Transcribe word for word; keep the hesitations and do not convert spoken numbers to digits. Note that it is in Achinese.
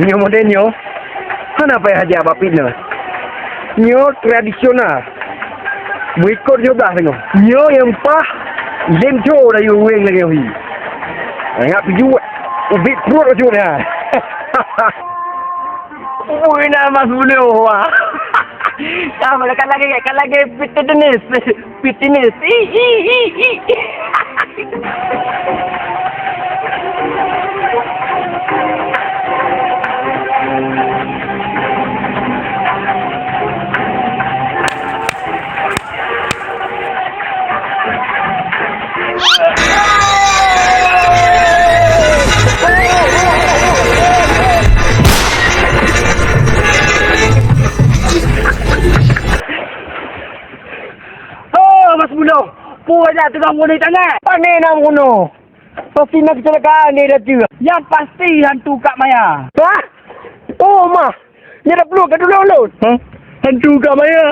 Nyoe model nyoe, hana payah jak bak fitness. Nyoe tradisional. Meuikot nyoe blah teungoh. Nyoe nyang paih lintho dayuh ureueng lagèe hi. Ingat tuju, ubit pruet laju nyan. Ui, na Mas Bunoe, wah. Ka lagèe, ka lagèe fitness. Fitness. Ih, ih, ih, ih. Oh, Mas Bunoe, peue jak teungoh meunoe tangai? Pane na meunoe? Pasti na kecelakaan di datu. Nyang pasti hantu Kak Maya. Hah? Oh, mah. Nyan dak peue ka tulông lôn. Hah? Hantu Kak Maya.